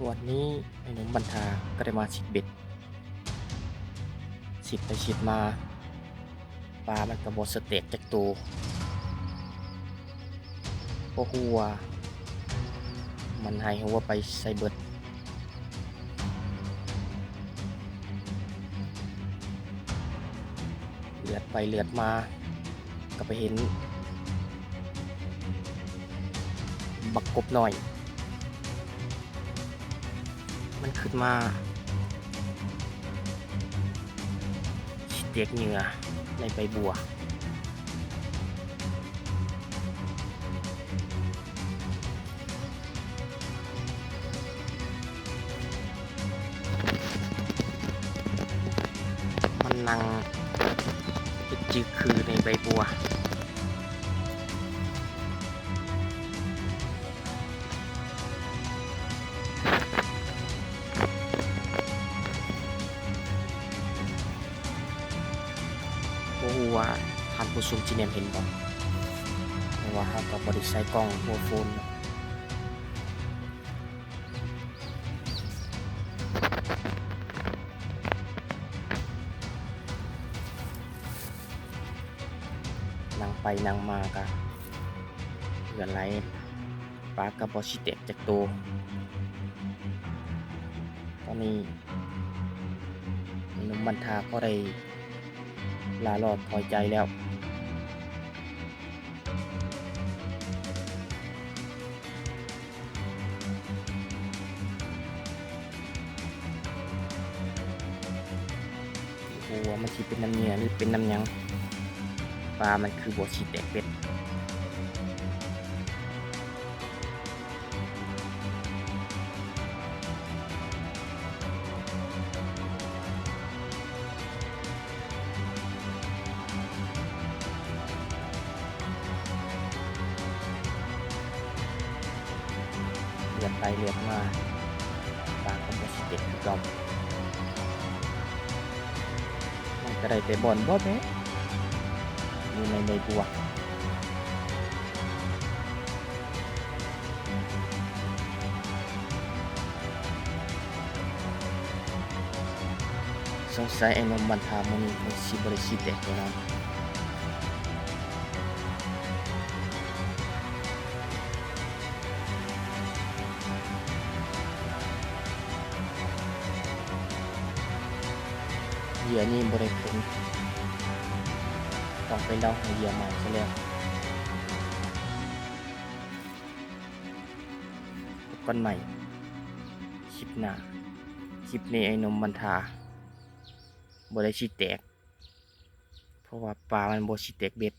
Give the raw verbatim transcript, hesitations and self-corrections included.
วันนี้ไอ้หนุ่มบันทาก็ได้มาซิดเบ็ด ซิดไปซิดมา ปลามันก็บ่สะแตกจักโต บ่ฮู้ว่ามันหายหัวไปไสเบิด เหลือดไปเหลือดมา ก็ไปเห็น บักกบน้อย มันขึ้นมา สิแตกเหยื่อในใบบัว มันนั่งเฮ็ดจือคือในใบบัว บ่ฮู้ว่าท่านผู้ชมสิแนมเห็นบ่ เพราะว่าเฮาก็บ่ได้ใส่กล้องหัวโฟนเนาะ นั่งไปนั่งมาก็เหลือหลาย ปลาก็บ่สิแตกจักโต ตอนนี้หนุ่มบันทาก็ได้ลาลอดถอยใจแล้ว โอ้โห มันสิเป็นน้ำเหยื่อหรือเป็นน้ำหยัง ปลามันคือบ่สิแตกเบ็ด เหลือดไปเหลือดมา ปลาก็บ่สิเจ็บคือเก่า มันก็ได้แต่บ่อนบ่แท้ อยู่ในใบบัว สงสัยไอ้หนุ่มบันทามื้อนี้มันสิบ่ได้สิแตกแน่นอน เหยื่อนี่บ่ได้ผล ต้องไปลองหาเหยื่อใหม่ซะแล้ว พบกันใหม่คลิปหน้า คลิปนี้ไอ้หนุ่มบันทา บ่ได้สิแตก เพราะว่าปลามันบ่สิแตกเบ็ด